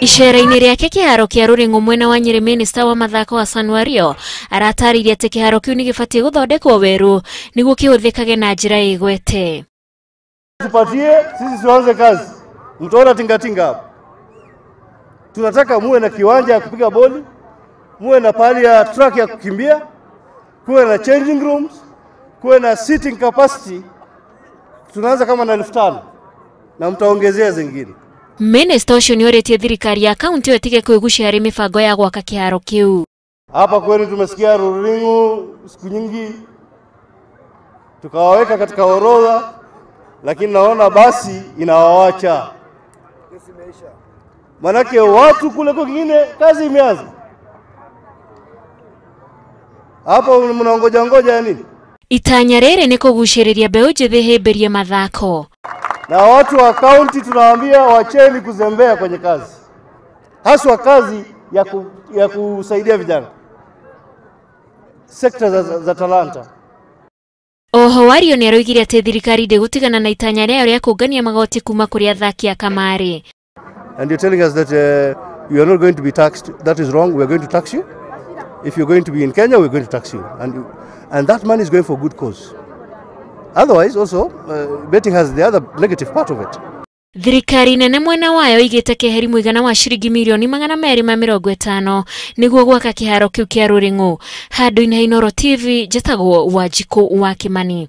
Icera-inĩ rĩake kĩharo kĩa Rũrĩng'u mwena wa Nyĩrĩ, minista wa mathako Hassan Wario aratarĩirie atĩ kĩharo kĩu nĩ gĩbatiĩ gũthondekwo werũ nĩguo kĩhũthĩkage na njĩra ĩgwete. Tupatie sisi tuanze kazi, mtaona tingatinga hapa. Tunataka muwe na kiwanja ya kupiga boli, muwe na pahali ya track ya kukimbia, kuwe na changing rooms, kuwe na seating capacity. Tunaanza kama na 5,000 na mtaongezea zingine. Minista ũcio nĩ orĩtie thirikari ya kaunti ĩyo ĩtige kwĩgucia harĩ mĩbango ya gwaka kĩharo kĩu. Hapa kwenu tumesikia Ruring'u siku nyingi, tukawaweka katika orodha, lakini naona basi inawawacha. Manake watu kule kwingine kazi imeanza, hapo mnaongoja ngoja ya nini? Itanya rĩrĩ nĩ kũgucĩrĩria mbeũ njĩthĩ hĩmbĩrie mathako. Na watu wa kaunti tunawaambia wacheni kuzembea kwenye kazi, haswa kazi ya kusaidia vijana, sekta za talanta. Oho Wario nĩ aroigire atĩ thirikari ndĩgũtigana na itanya rĩayo rĩa kũngania magoti kuma kũrĩ athaki a kamarĩ. And you're telling us that you are not going to be taxed. That is wrong. We are going to tax you. If you're going to be in Kenya, we're going to tax you. And that money is going for good cause. Otherwise, also, betting has the other negative part of it. Thirikari nene mwena wayo igĩte keheri mũigana wa ciringi mirioni 250 nĩguo gwaka kĩharo kĩu kĩa Rũrĩng'u. Handũ-inĩ ha Inooro TV, njĩtagwo Wanjikũ wa Kĩmani.